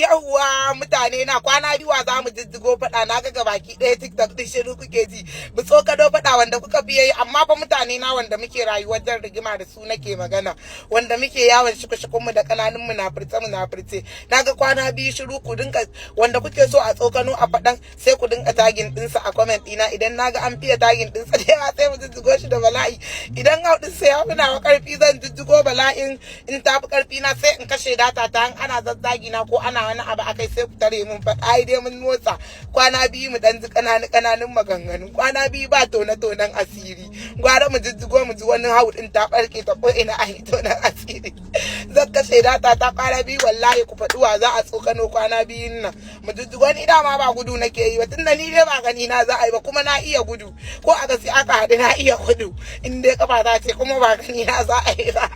Yawwa mutane na, kwana biyu za mu jijjigo faɗa. Na ga baki ɗaya TikTok ɗin shiru kuke ji. Mu tsokano faɗa wanda kuka fiye yi. Amma fa mutane na, wanda muke rayuwar jan rigima da su nake magana, wanda muke yawon shiku mu da ƙananun munafurce munafurce. Na ga kwana biyu shiru. Ku dinga, wanda kuke so a tsokano a faɗan, sai ku dinga tagging ɗinsa a comment ɗina. Idan na ga an fiye tagging ɗinsa da yawa, sai mu jijjigo shi da bala'i. Idan hau ɗinsa ya fi nawa ƙarfi, zan jijjigo bala'in. In tafi ƙarfi na, sai in kashe data ta. Ana zazzagi na ko ana wani abu akai, sai ku tare mun faɗa. Ai dai mun motsa kwana biyu, mu dan ji ƙananu ƙananun maganganu. Kwana biyu ba tone tonen asiri, gwara mu jijjigo mu ji wani hau din ta barke ta ko ina a yi tonen asiri. Zan kashe data ta kwana biyu wallahi. Ku faɗi wa za a tsokano kwana biyun nan, mu jijjigo. Ni dama ba gudu nake yi ba, tunda ni dai ba gani na za a yi ba, kuma na iya gudu. Ko a gasi aka haɗu, na iya gudu in dai kafa ta ce, kuma ba gani na za a yi ba.